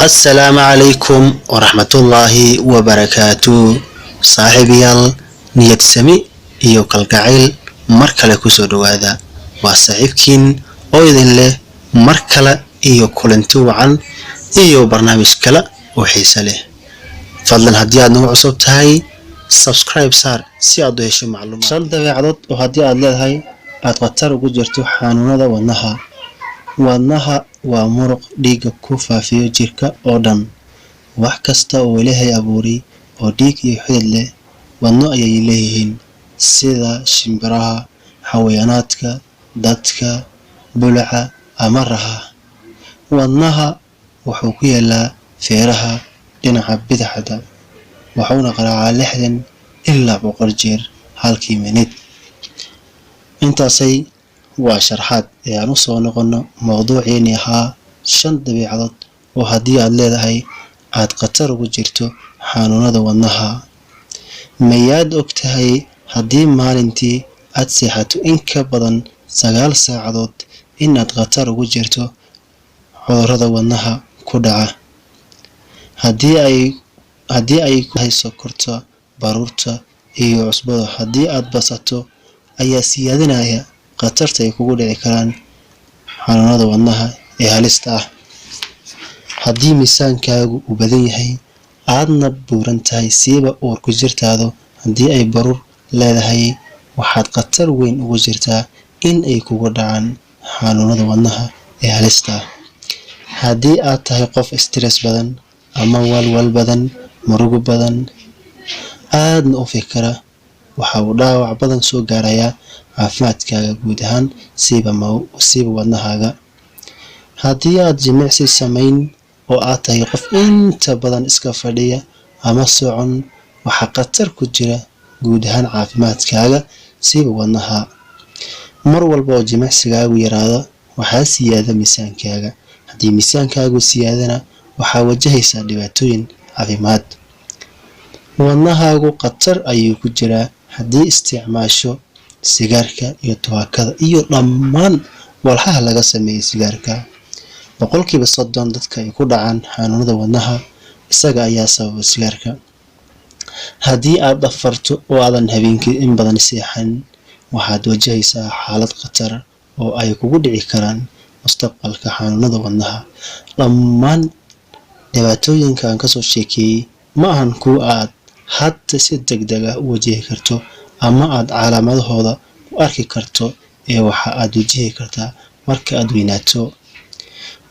Assalaamu calaykum waraxmatullaahi wabarakaatu. Saaxiibayaal, niyad sami iyo kalgacayl mar kale kusoo dhowaada. Waa saaxiibkiin oo idin leh mar kale iyo kulanti wacan iyo barnaamij kale oo xiise leh. Fadlan, haddii aad nagu cusub tahay, subscribe saar si aad u hesho macluumaad. Shan dabeecadood oo haddii aad leedahay aad khatar ugu jirto xanuunada wadnaha. Wadnaha waa muruq dhiigga ku faafiyo jirka oo dhan. Wax kasta oo Ilaahay abuuray oo dhiig iyo xidid leh wadno ayay leeyihiin, sida shimbiraha, xayawaanaadka, dadka, bulaca ama raha. Wadnaha wuxuu ku yaalaa feeraha dhinaca bidixda, wuxuuna garaacaa 60 ilaa 100 jeer halkii minid. Intaasay waa sharxaad ee aan usoo noqono mowduuceeni ahaa shan dabeecadood oo haddii aad leedahay aad khatar ugu jirto xanuunada wadnaha. Mayaad og tahay haddii maalintii aad seexato in ka badan 9 saacadood inaad khatar ugu jirto cudurrada wadnaha ku dhaca? Haddii ay ku hayso sokorta, baruurta iyo cusbada haddii aad basato ayaa siyaadinaya khatarta ay kugu dhici karaan xanuunada wadnaha ee halista ah. Haddii miisaankaagu uu badan yahay, aadna buuran tahay, siiba uur ku jirtaadu haddii ay baruur leedahay, waxaad khatar weyn ugu jirtaa in ay kugu dhacaan xanuunada wadnaha ee halista ah. Haddii aad tahay qof stress badan ama walwal badan, murugo badan, aadna u fikira, waxa uu dhaawac badan soo gaarayaa caafimaadkaaga guud ahaan, siiba wadnahaaga. Haddii aad jimicsi samayn oo aad tahay qof inta badan iska fadhiya ama socon, waxaa khatar ku jira guud ahaan caafimaadkaaga, siiba wadnaha. Mar walba oo jimicsigaagu yaraado, waxaa siyaada miisaankaaga. Haddii miisaankaagu siyaadana, waxaa wajahaysaa dhibaatooyin caafimaad. Wadnahaagu khatar ayuu ku jiraa haddii isticmaasho sigaarka iyo tubaakada iyo dhammaan walxaha laga sameeyey sigaarka. 30% dadka ay ku dhacaan xanuunada wadnaha isaga ayaa sababa sigaarka. Haddii aad dhafarto oo aadan habeenkii in badan seexan, waxaad wajahaysaa xaalad khatar oo ay kugu dhici karaan mustaqbalka xanuunada wadnaha. Dhammaan dhibaatooyinka aan kasoo sheekeeyey ma ahan kuwa aad hadda si degdeg ah u wajihi karto ama aad calaamadahooda ku arki karto, ee waxa aad wajihi kartaa marka aad weynaato.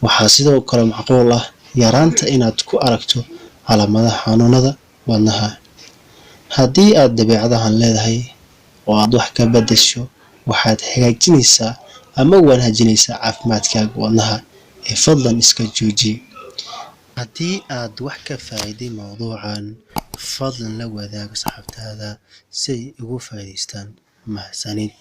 Waxaa sidoo kale macquul ah yaraanta inaad ku aragto calaamadaha xanuunada wadnaha. Haddii aad dabeecadahan leedahay oo aad wax ka beddesho, waxaad hagaajinaysaa ama wanaajinaysaa caafimaadkaaga wadnaha ee fadlan iska jooji. Haddii aad wax ka faa'iiday mowduucan, fadlan la wadaag asxaabtaada si ay ugu faa'iidaystaan. Mahadsanid.